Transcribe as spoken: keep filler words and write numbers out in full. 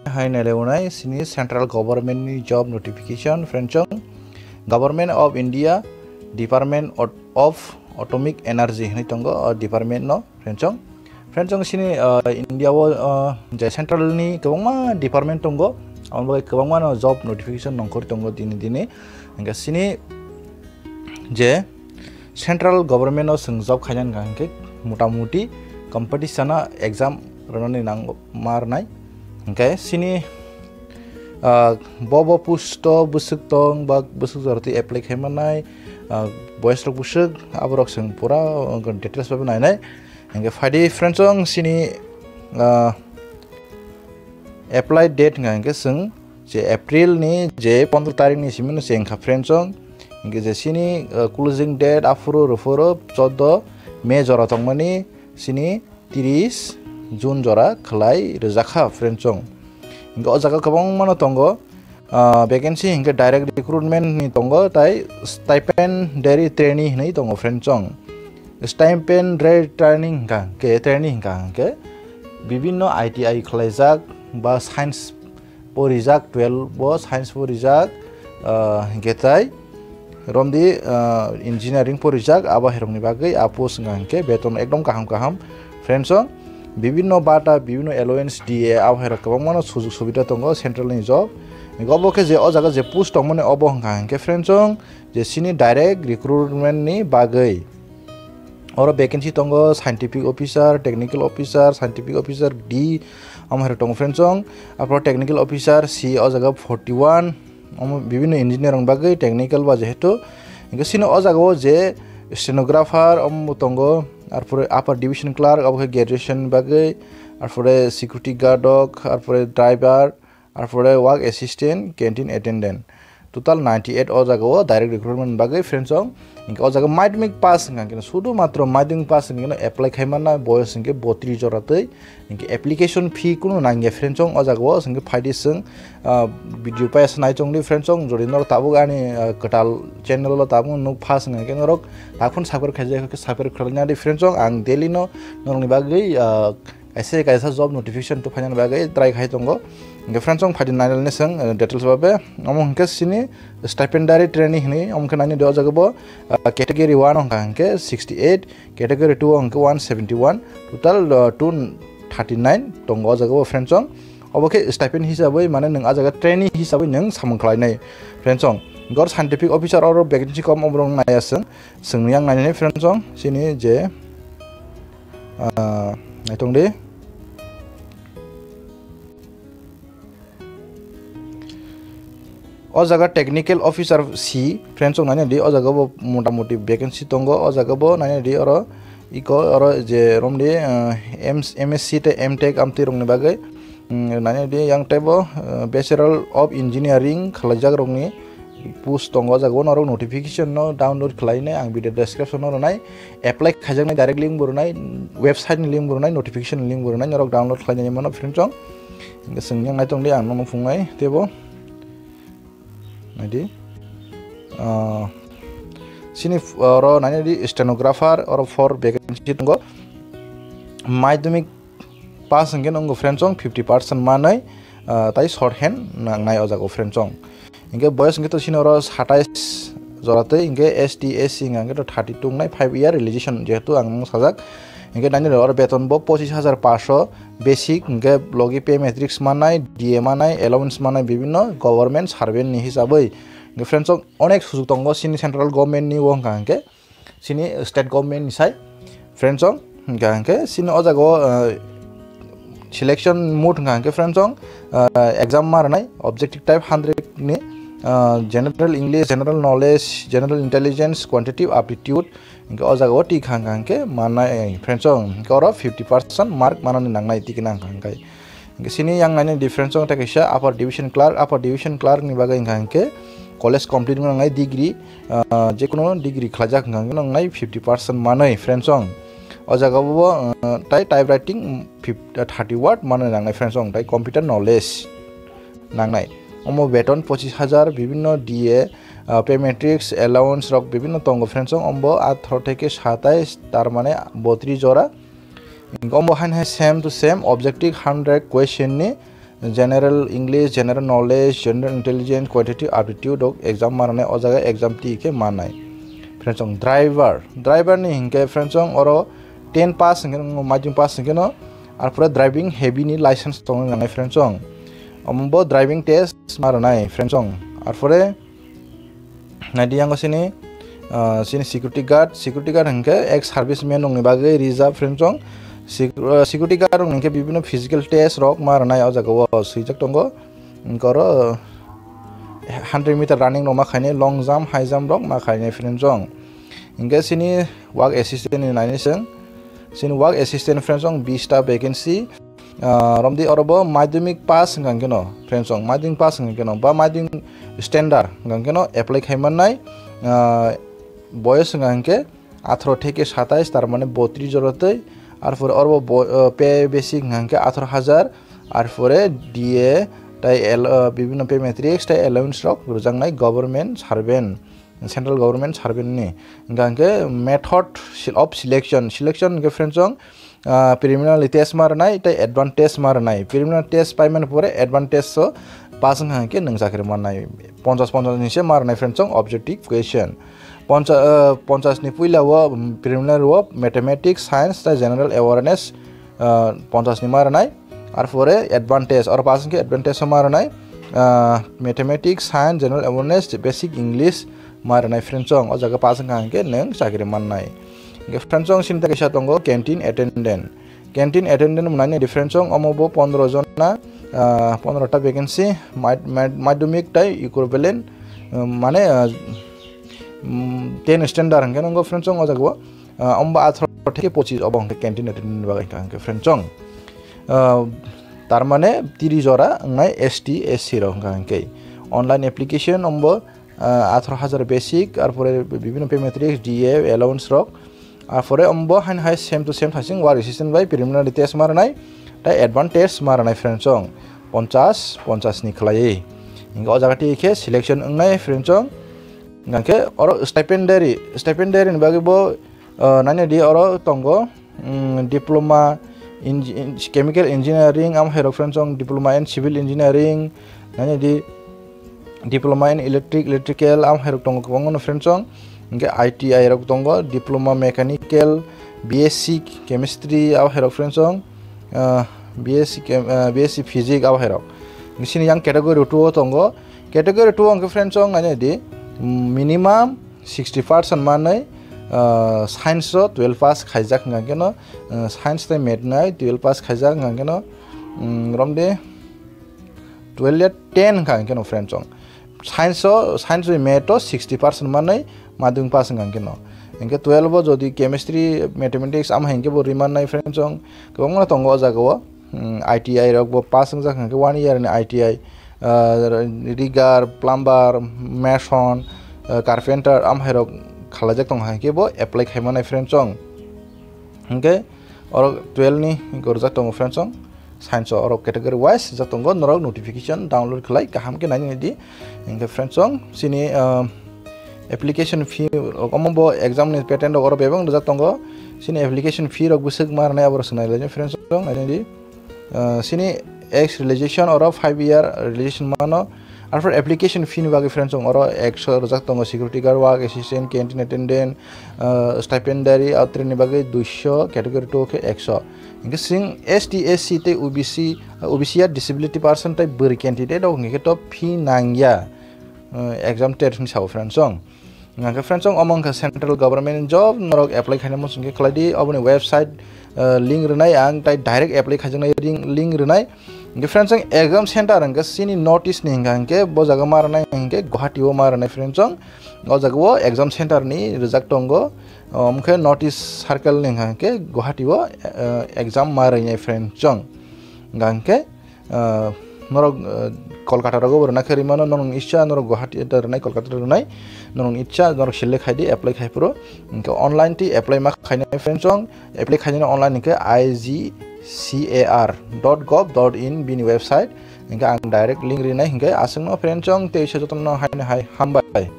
hai nai lai unai sini central government ni job notification, friends, chong Government of India, Department of Atomic Energy hinwi tongo o department no, friends, chong. Friends, chong sini, ah, India o, ah, je central ni kwbangma department tongo, abo bai kwbangma no job notification nongkhor tongo dini dini. Hingke sini je central government o chwng job khaina hingka hingke mota moti competition o exam rwnani nang ma rwnai. Hingke sini, ah, bo bo post o bwswk tong ba bwswk jora twi apply khai mannai, ah, boys rok bwswk aborok chwng pura, ah, details bai nainai. Hingke phaidi friends, chong sini, ah, apply date hingka hingke chwng je April ni je pondro tarik ni simi no cheng kha, friends, chong. Hingke je sini, ah, closing date aphuru rwphuru chordo May jora tongmani sini tris June jora khlai rwjak kha, friends, chong. Hingke o jaga kwbangma no tongo, ah, vacancy hingke direct recruitment ni tongo, tai stipendiary trainee hinwi tongo, friends, chong. Stipendiary training hingka hingke, trainee hingka hingke bibinno I T I khlaijak ba science porijak, twelve bo science porijak, ah, hingke tai romdi, ah, engineering porijak, abo hai rokni bagwi a post hingka hingke beton ekdom kaham kaham, friends, chong. Bibinno bata, bibinno allowance, D A, abo hai rok kwbangma no sujug subida tongo central ni job. Obo khe je o jaga je post tongmani obo hingka hingke, friends, chong, je sini direct recruitment ni bagwi. Oro vacancy tongo scientific officer, technical officer, scientific officer D, omo hai rok tongo, friends, chong. Arpor technical officer C o jaga forty one, omo bibinno engineer rok bagwi technical ba jehetu. Hingke sini o jaga o je stenographer omo tongo, arpore upper division clerk obo khe graduation bagwi, arpore security guard rok, arpore driver, arpore work assistant, canteen attendant. Total ninety eight o jaga o direct recruitment bagwi, friends, chong. Hingke o jaga madhyamik pass hingka hingke sudu matro madhyamik pass hingke apply khai manna boyos hingke botris jora twi. Hingke application fee kunu nangya, friends, chong. O jaga o hingke phaidi chwng, ah, video paisa nai chongdi, friends, chong. Jodi norok tabuk ani, ah, kwtal channel o tabuk nuk pha hingke norok takhun subscribe khaijak khe subscribe khlaina di, friends, chong. Ang daily no norokni bagwi, ah, kaisa kaisa job notification tubuphaina bagwi try khai tongo. Hingke friends, chong, phaidi nainani chwng, eh, details babe. Omo hingke sini stipendiary trainee hinwi, omo khe nainadi o jaga bo, ah, category one hingka hingke sixty eight, category two hingke one seventy one, total, ah, two thirty nine tongo o jaga bo, friends, chong. Obo khe stipend hisabwi, mane nwng a jaga trainee hisabwi nwng samung khlainai, friends, chong. Gor scientific officer oro vacancy kom, oborok naiya chwng, chwng yang nainani, friends, chong. Sini je, ah, naitong di. O jaga technical officer C, friends, chong, nainadi, o jaga bo mota moti vacancy tongo, o jaga bo nainadi oro iko oro je romdi, ah, M-, M S C tei M Tech amtwi rokni bagwi, mm, nainadi yang teibo, ah, Bachelor of Engineering khwlaijak rokni post tongo, o jaga o norok notification no download khlainai, ang video description o rwnai, apply khaijaknai direct link bo rwnai, website ni link bo rwnai, notification ni link bo rwnai, norok download khlainani mano, friends, chong. Hingke chwng yang naitong di, ang nono phungnai teibo. Naidi. Ah, sini f-, oro nainadi stenographer, oro four vacancy tongo. Madhyamik pass hingke nongo, friends, chong, fifty percent manwi, ah, tai short hand nangnai o jaga o, friends, chong. Hingke boyos hingke to sini oro satais jora tei hingke S T, S C hingke to thirty two wngnai, five year relaxation jehetu ang nung sajak. Hingke nainadi oro beton bo pochis hajar paanch sho basic, hingke logi pay matrix manai, D A manai, allowance manai, bibinno government servant ni hisabwi. Hingke friends, chong, onek sujug tongo sini central government ni o hingka hingke. Sini state government ni sai, friends, chong, hingka hingke sini o jaga o, ah, selection mode hingka hingke, friends, chong, ah, exam ma rwnai, objective type hundred ni, ah, general English, general knowledge, general intelligence, quantitative aptitude, hingke o jaga o twi kha hingka hingke manai, friends, chong, hingke oro fifty percent mark manani nangnai twi khe nang hingka hingke. Hingke sini yang nainani difference chong tei kaisa upper division clerk, upper division clerk ni bagwi hingka hingke college complete wngna nangnai degree, ah, jekunu degree khlaijak hingka hingke nangnai fifty percent manwi, friends, chong. O jaga bo, ah, tai typewriting fif-, ah, thirty word manwi nangnai, friends, chong, tai computer knowledge nangnai. Omo beton pochis hajar, bibinno D A, ah, pay matrix, allowance rok bibinno tongo, friends, chong. Ombo atharo theke satais, tar mane botris jora. Hingke omo hai hai same to same objective hundred question ni, general English, general knowledge, general intelligence, quantitative aptitude rok exam ma rwnai, o jaga exam twi khe mannai. Friends chong driver, driver ni hinkhe friends chong oro ten pass hinkhe no, madhyamik pass hinkhe no, arpore driving heavy ni license tongna nangnai friends chong. Omo bo driving test ma rwnai friends chong. Arpore naidi yango sini, ah, sini security guard, security guard hinkhe ex serviceman rokni bagwi reserve friends chong. Sec-, ah, security guard rokni hinkhe bibino physical test rok ma rwnai o jaga o swijak tongo. Hinkhe oro hundred meter running rok ma khainai, long jump, high jump rok ma khainai friends chong. Hinkhe sini work assistant ni nainai chwng. Sini work assistant friends chong bish ta vacancy. Ah, romdi oro bo madhyamik pass hwnkha khe no, friends chong, madhyamik pass hwnkha khe no, ba madhyamik standard hwnkha khe no apply khai mannai. Ah, boyos hwnkha khe atharo theke satais, tar mane botris jora twi, arpore oro bo, bo, ah, pay basic hwnkha khe atharo hajar, arpore D A tai al-, ah, bibino pay matrix tai allowance rok rwjaknai government servant, central government servant ni. Hwnkha khe method se-, of selection, selection hwnkha khe friends chong, ah, preliminary test ma rwnai tei advance test ma rwnai. Preliminary test paimani pore advance test o pass wngkha hwnkhe nwng chakri mannai. Ponchas ponchas ni se ma rwnai friends chong objective question. Poncha-, ah, ponchas ni puila o, mm, preliminary o mathematics, science tei general awareness, ah, ponchas ni ma rwnai. Arpore advance test, oro pass wngkhe advance test o ma rwnai. Ah, mathematics, science, general awareness, basic English ma rwnai friends chong. O jaga pass wngkha hwnkhe nwng chakri mannai. Hingke friends chong sini ta kaisa tongo canteen attendant. Canteen attendant mwnani di friends chong omo bo pondro jon na, ah, pondro ta vacancy, mad-, mad-, madhyamik tai equivalent, ah, mane, ah, mm, ten standard hingke nongo friends chong o jaga o, ah, omo bo atharo theke pochis obo hingke canteen attendant ni bagwi hingke friends chong. Ah, tar mane tiri jora wngnai S T, S C rok hingka hingke online application omo bo ah, atharo hajar basic, arpore bibino pay matrix, D A, allowance rok. Arpore omo bo haino hai same to same thasing work assistant bai preliminary test ma rwnai, tai advance test ma rwnai friends chong. Ponchas, ponchas ni khlaiwi. Hingke o jaga twi khe selection wngnai friends chong. Hingke oro stipendary, stipendary ni bagwi bo, ah, nani di oro tongo. Mm, diploma in, in chemical engineering, amo hai rok friends chong diploma in civil engineering, nani di diploma in electric, electrical, amo hai rok tongo kwbangma no friends chong. Hingke I T I rok tongo, diploma mechanical, B S C chemistry, amo hai rok friends chong, ah, B S C chem-, ah, B S C physics, amo hai rok. Bisini yang category two o tongo, category two o hingke friends chong nani di, mm, minimum sixty percent manwi, ah, science o twelve pass khaijak hingka khe no, ah, science tei math nai twelve pass khaijak hingka khe no, mm, romde twelve ya ten hingka hingke no friends chong. Science o, science bai math o sixty percent manwi madhyamik pass hingka khe no. Hingke twelve o jodi chemistry, mathematics amo hingke bo rimannai friends chong. Kwbangma tongo o jaga o, mm, I T I rok bo pass wngjak hingke one year ni I T I. Ah, rigger, plumber, mason, ah, carpenter, amo hai rok khalaijak tongo hai khe bo apply khai manai friends chong. Hingke oro twelve ni gorjak tongo friends chong. Science o oro category wise jak tongo, norok notification download khlai kaham khe nai di. Hingke friends chong, chini, ah, application fee rok omo bo exam ni pattern rok oro bebak rijak tongo. Chini application fee rok bwswk ma rwnai abo rok swnai lai friends chong, nai di. Ah, chini ex realization oro five year realization mano. Arpor application fee ni bagwi friends chong oro ekso rwjak tongo, security guard, work assistant, canteen attendant, ah, stipendary, ah, trini bagwi duiso, category two khe ekso. Hingke chwng S T, S C tei O B C, ah, O B C ya disability person tei bwrwi candidate rok hingke to fee nangya, ah, exam tet hinwi sao friends chong. Hingke friends chong omo wngkha central government job, norok apply khaina muchung khe khlai di, oboni website, ah, link rwnai ang, tai direct apply khaijaknai ring-, link rwnai. Hingke friends chong exam center hingke chini notice ni hingka hingke bo jaga ma rwnai hingke Guwahati o ma rwnai friends chong. O jaga o exam center ni rijak tongo, omo khe notice circle ni hingka hingke Guwahati o, ah, exam ma rwnai friends chong. Hingka hingke ah, norok, ah, Kolkata rogo bo rwna khe rwmano, norok icha norok Guwahati ta rwnai, Kolkata ta rwnai, norok icha norok select khai di, apply khai phuru. Hingke online twi apply ma khainai friends chong, apply khainai online hingke I G C A R dot gov dot in bini website, hingke ang direct link rinai, hingke aswkno friends chong tei se jotono hai hai hambai.